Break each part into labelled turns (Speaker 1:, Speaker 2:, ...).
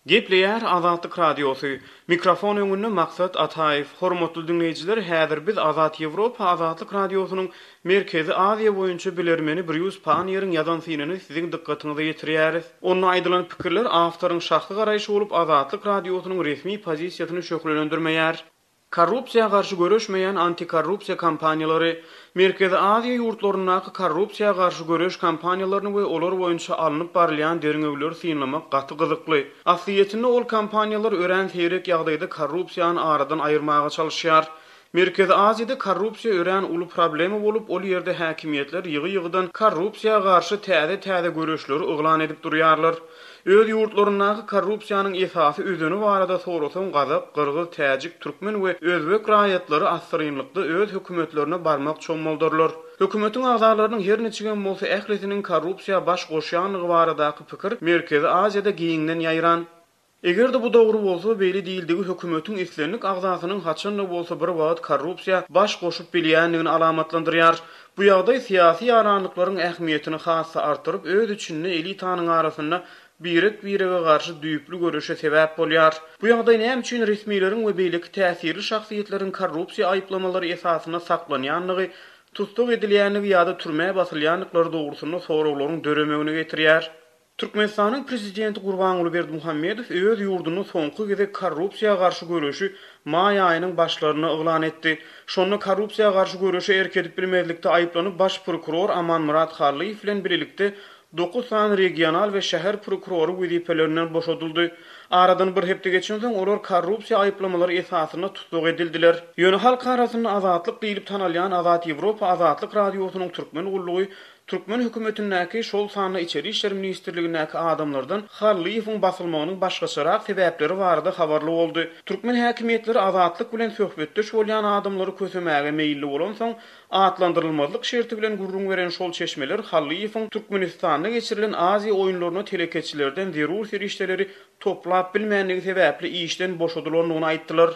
Speaker 1: Gepleýär Azatlyk Radiosy. Mikrofon öňünde Maksat Ataýew. Hormatly diňleýjiler, häzir biz Azat Ýewropa Azatlyk Radiosynyň Merkezi Aziýa boýunça bilermeni Brýus Panniýeriň ýazan synyny siziň dykgatyňyza ýetirýäris. Onda aýdylan pikirler awtoryň şahsy garaýşy bolup, Azatlyk Radiosynyň resmi pozisiýasyny şöhlelendirmeýär. Korrupsiýa garşy göreşmeýän antikorrupsiýa kampaniýalary Merkezi Aziýa ýurtlaryndaky korrupsiýa garşy göreş kampaniýalaryny we olar boýunça alnyp barylýan derňewleri synlamak gaty gyzykly. Aslyýetinde ol kampaniýalar örän seýrek ýagdaýda korrupsiýany aradan aýyrmaga çalyşýar. Merkezi Aziýada korrupsiýa örän uly problema bolup, ol ýerde häkimiýetler ýygy-ýygydan korrupsiýa garşy täze-täze göreşleri yglan edip durýarlar. Öz ýurtlaryndaky korrupsiýanyň esasy özeni barada sorasaň gazak, gyrgyz, täjik, türkmen we özbek raýatlary assyrynlykda öz hökümetlerine barmak çommaldarlar. Hökümetiň agzalarynyň her niçigem bolsa ählisiniň korrupsiýa baş goşýanlygy baradaky pikir Merkezi Aziýada giňden ýaýran. Eger-de bu dogry bolsa, beýle diýildigi hökümetiň islendik agzasynyň haçan-da bolsa bir wagt korrupsiýa baş goşup bilýändigini alamatlandyrýar. Bu ýagdaý syýasy ýaranlyklaryň ähmiýetini has-da artdyryp, öz içinde elitanyň arasynda birek-birege garşy düýpli göreşe sebäp bolýar. Bu ýagdaý näme üçin resmileriň we beýleki täsirli şahsyýetleriň korrupsiýa aýyplamalary esasynda saklanýandygy, tussag edilýändigi ýa-da türmä basylýandyklary dogrusynda soraglaryň döremegine getirýär. Türkmenistanyň prezidenti Gurbanguly Berdimuhamedow öz ýurdunda soňky gezek korrupsiýa garşy göreşi maý aýynyň başlarynda yglan etdi. Şonda korrupsiýa garşy göreşe erk edip bilmezlikde aýyplanyp baş prokuror Amanmyrat Hallyýew bilen bilelikde dokuz sany regional we şäher prokurory wezipelerinden boşadyldy. Aradan bir hepde geçensoň olar korrupsiýa aýyplamalary esasynda tussag edildiler. Ýöne halk arasynda Azatlyk diýlip tanalýan Azat Ýewropa Azatlyk Radiosynyň türkmen gullugy Türkmen hökümetindäki, şol sanda Içeri işler ministrligindäki adamlardan Hallyýewiň basylmagynyň başgaçarak sebäpleri barada habarly boldy. Türkmen häkimiýetleri Azatlyk bilen söhbetdeş bolýan adamlary kösemäge meýilli bolansoň, atlandyrylmazlyk şerti bilen gürrüň beren şol çeşmeler Hallyýewiň Türkmenistanda geçirilen Aziýa oýunlaryna telekeçilerden zerur serişdeleri toplap bilmändigi sebäpli işden boşadylandygyny aýtdylar.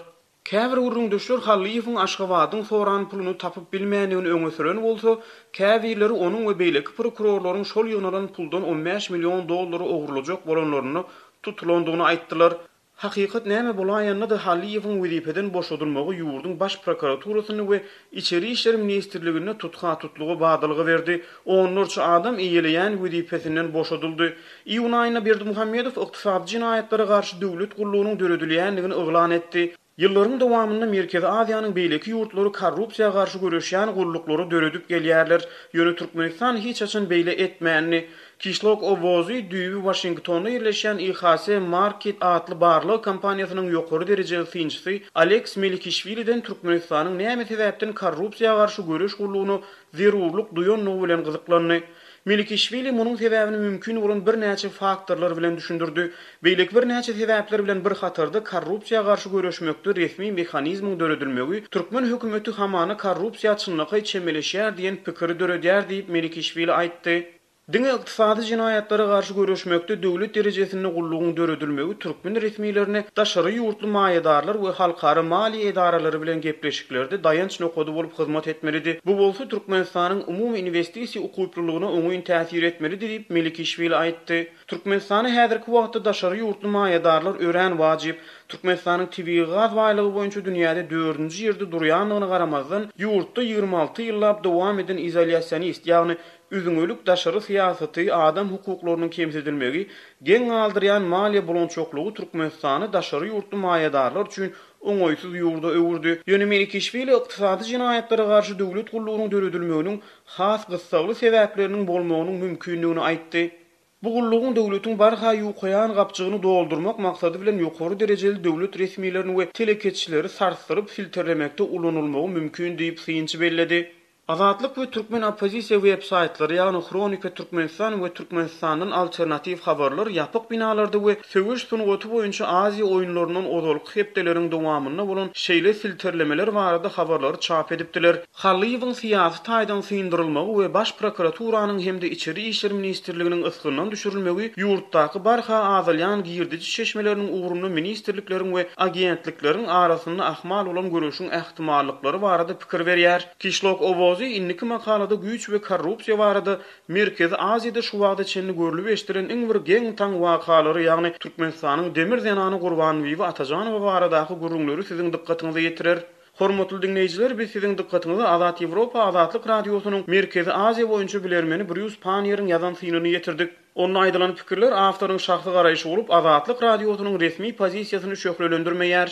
Speaker 1: Käbir gürrüňdeşler Hallyýewiň Aşgabadyň soran puluny tapyp bilmändigini öňe süren bolsa, käbirleri onuň we beýleki prokurorlaryň şol ýygnalan puldan on bäş million dollary ogurlajak bolanlarynda tutulandygyny aýtdylar. Hakykat näme bolaýanda-da Hallyýewiň wezipeden boşadylmagy ýurduň Baş prokuraturasynda we Içeri işler ministrliginde tutha-tutluga badalga berdi. Onlarça adam eýeleýän wezipesinden boşadyldy. Iýun aýynda Berdimuhamedow ykdysady jenaýatlara garşy döwlet gullugynyň döredilýändigini yglan etdi. Ýyllaryň dowamynda Merkezi Aziýanyň beýleki ýurtlary korrupsiýa garşy göreşýän gulluklary döredip gelýärler. Ýöne Türkmenistan hiç haçan beýle etmändi. Kişlok Owozi düýbi Waşingtonda ýerleşýän IHS Markit atly barlag kompaniýasynyň ýokary derejeli synçysy Aleks Melikişwiliden Türkmenistanyň näme sebäpden korrupsiýa garşy göreş gullugyna zerurlyk duýandygy bilen gyzyklandy. Melikişwili munuň sebäbini mümkin bolan birnäçe faktorlar bilen düşündirdi. Beýleki birnäçe sebäpler bilen bir hatarda korrupsiýa garşy göreşmekde resmi mehanizmiň döredilmegi türkmen hökümeti hamana korrupsiýa çynlakaý çemeleşýär diýen pikiri döredýär diýip Melikişwili aýtdy. Diňe ykdysady jenaýatlara garşy göreşmekde döwlet derejesinde gullugyň döredilmegi türkmen resmilerine daşary ýurtly maýadarlar we halkara maliýe edaralary bilen gepleşiklerde daýanç nokady bolup hyzmat etmelidi. Bu bolsa Türkmenistanyň umumy inwestisiýa ukyplylygyna oňyn täsir etmelidi diýip, Melikişwili aýtdy. Türkmenistana häzirki wagtda daşary ýurtly maýadarlar örän wajyp. Türkmenistanyň tebigy gaz baýlygy boýunça dünýäde dördünji ýerde durýandygyna garamazdan, ýurtda 26 ýyllap dowam eden izolýasionist, ýagny üzňelik daşary syýasaty, adam hukuklarynyň kemsidilmegi, geň galdyrýan maliýe bulançaklygy Türkmenistany daşary ýurtly maýadarlar üçin oňaýsyz ýurda öwürdi. Ýöne Melikişwili ykdysady jenaýatlara garşy döwlet gullugynyň döredilmeginiň has gyssagly sebäpleriniň bolmagynyň mümkindigini aýtdy. Bu gullugyň döwletiň barha ýukaýan gapjygyny doldurmak maksady bilen ýokary derejeli döwlet resmilerini we telekeçileri sarsdyryp filterlemekde ulanylmagy mümkin diýip, synçy belledi. Azatlyk we türkmen oppozisiýa web-saýtlary, ýagny Hronika Türkmenistan we Türkmenistandan alternatiw habarlar ýapyk binalarda we söweş sungaty boýunça Aziýa oýunlaryndan ozalky hepdeleriň dowamynda bolan şeýle filterlemeler barada habarlary çap edipdiler. Hallyýewiň syýasy taýdan syndyrylmagy we Baş prokuraturanyň hem-de Içeri işler ministrliginiň ysgyndan düşürilmegi ýurtdaky barha azalýan girdeji çeşmeleriniň ugrunda ministrlikleriň we agentlikleriň arasynda ahmal bolan göreşiň ähtimallyklary barada pikir berýär. Kişlok owazy. Rozi indiki makalada güýç we korrupsiýa barada Merkezi Aziýada şu wagta çenli görlüp-eşdilen iň bir geň-taň wakalary, ýagny Türkmenistanyň demir zenany Gurbanbibi Atajanowa baradaky gürrüňleri siziň dykgatyňyza ýetirer. Hormatly diňleýjiler, biz siziň dykgatyňyza Azat Ýewropa Azatlyk Radiosynyň Merkezi Aziýa boýunça bilermeni Brýus Panniýeriň ýazan synyny ýetirdik. Onda aýdylan pikirler awtoryň şahsy garaýşy bolup, Azatlyk Radiosynyň resmi pozisiýasyny şöhlelendirmeýär.